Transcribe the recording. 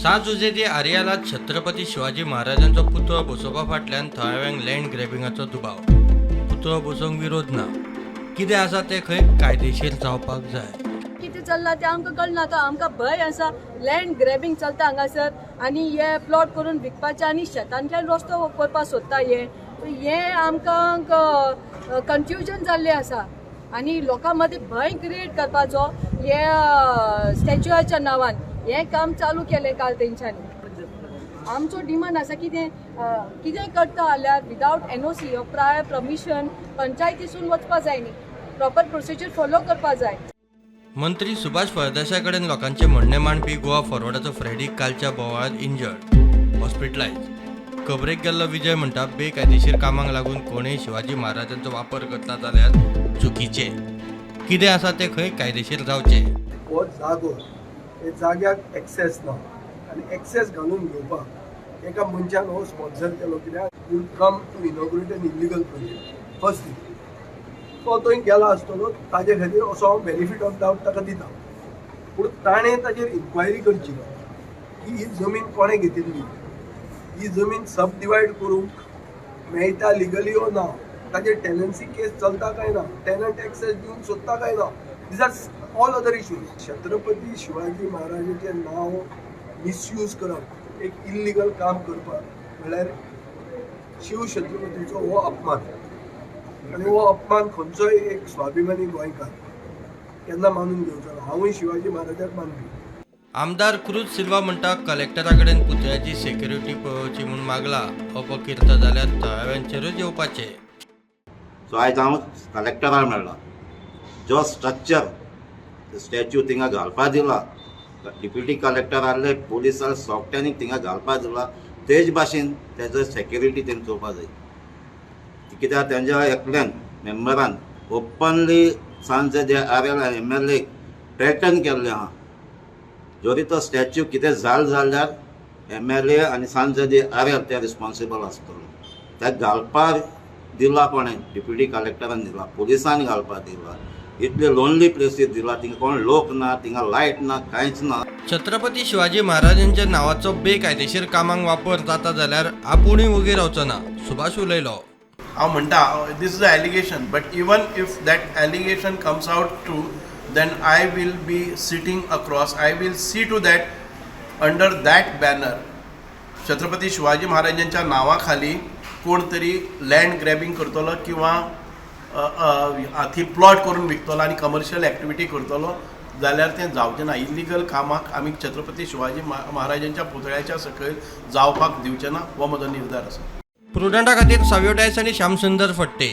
सांज जुझे आरियालात छत्रपती शिवाजी महाराजांचो पुतळो बसोवपा फाटल्यान थळाव्यांक लँड ग्रॅबिंगाचो दुबाव. पुतळो बसोवंक विरोध ना, कितें आसा तें खंय कायदेशीर जावपाक जाय. कितें चल्लां तें आमकां कळना. आतां आमकां भंय आसा, लँड ग्रॅबिंग चलता हांगासर आनी हे प्लॉट करून विकपाचे आनी शेतांतल्यान रस्तो करपाक सोदता. हे हें आमकां कन्फ्युजन जाल्लें आसा आनी लोकां मदीं भंय क्रिएट करपाचो हे स्टॅच्युआच्या नांवान हें काम चालू केलें काल तेंच्यांनी. आमचो डिमांड आसा, कितें कितें करता जाल्यार विदावट एनओसी or prior permission पंचायतीसून वचपा जाय न्ही, प्रॉपर प्रोसिजर फॉलो करपा जाय. मंत्री सुभाष फळदेसाय कडेन लोकांचे म्हणणें मांडपी गोवा फॉरवर्डाचो फ्रेडी कालच्या बोवाळांत इंजर्ड, हॉस्पिटलायज. खबरेक गेल्लो विजय म्हणटा, बेकायदेशीर कामांक लागून कोणूय शिवाजी महाराजांचो वापर करता जाल्यार चुकीचें. कितें आसा तें खंय कायदेशीर जावचें. हो जागो, हे जाग्याक एक्सेस ना आनी एक्सेस घालून घेवपाक एका मनशान हो स्पॉन्सर केलो, कित्याक you come to inaugurate an illegal project? First thing, तो थंय गेला आसतलो, ताजे खातीर असो हांव बेनिफीट ऑफ डावट ताका दिता. पूण ताणें ताजेर इन्क्वायरी करची की ही जमीन कोणें घेतिल्ली, ही जमीन सब डिवायड करूंक मेळटा लिगली ओ ना, ताजेर टेनन्सी केस चलता काय ना, टेनंट एक्सेस दिवंक सोदता काय ना. These are all other issues. Chhatrapati Shivaji महाराजाचें नांव मिसयूज करप, एक इल्लिगल काम करपाक म्हणल्यार शिवछत्रपतीचो हो अपमान आनी हो अपमान खंयचोय एक स्वाभिमानी गोंयकार केन्ना मानून घेवचो ना. हांवूय शिवाजी महाराजाक मानपी. आमदार क्रूज सिल्वा म्हणटा, कलेक्टरा कडेन पुतळ्याची सेक्युरिटी पळोवची म्हूण मागला. अपकीर्त जाल्यार थळाव्यांचेरूच येवपाचें. सो आयज हांव कलेक्टराक मेळ्ळा. जो स्ट्रक्चर स्टॅच्यू थिंगा घालपा दिला, डिप्युटी कलेक्टर आहले, पोलीस आहले, सगळ्यांनी थिंगा घालपा दिला, तेज भाशेन तेजो सेक्युरिटी तेणी चोवपा जाय, कित्याक तेंच्या एकल्यान मेंबरान ओपनली सांजे J R L MLA threaten केल्लें आहा. जरी तो स्टॅच्यू कितें जाल जाल्यार एमएलए आनी सांजे जे आर एल ते रिस्पॉन्सिबल आसतलो. ते घालपाक दिला कोणें? डिप्युटी कलेक्टरान दिला, पोलिसांनी घालपाक दिला. इतले लोनली प्लेसीर दिला, थिंगा कोण लोक ना, थिंगा लायट ना, कांयच ना. छत्रपती शिवाजी महाराजांच्या नांवाचो बेकायदेशीर कामांक वापर जाता जाल्यार आपुणूय वगी रावचो ना, सुभाष उलयलो. हांव म्हणटा, this is a allegation, but even if that allegation comes out true, then I will be sitting across. I will see to that under that banner, Chhatrapati Shivaji महाराजांच्या नांवा खाली कोण तरी लँड ग्रॅबिंग करतलो किंवा थंय प्लॉट करून विकतलो आनी कमर्शियल एक्टिविटी करतलो जाल्यार तें जावचें ना. इल्लिगल कामाक आमी छत्रपती शिवाजी महाराजांच्या पुतळ्याच्या सकयल जावपाक दिवचें ना, हो म्हजो निर्धार आसा. प्रुडंटा खातीर सावियो डायस आनी श्यामसुंदर फट्टे.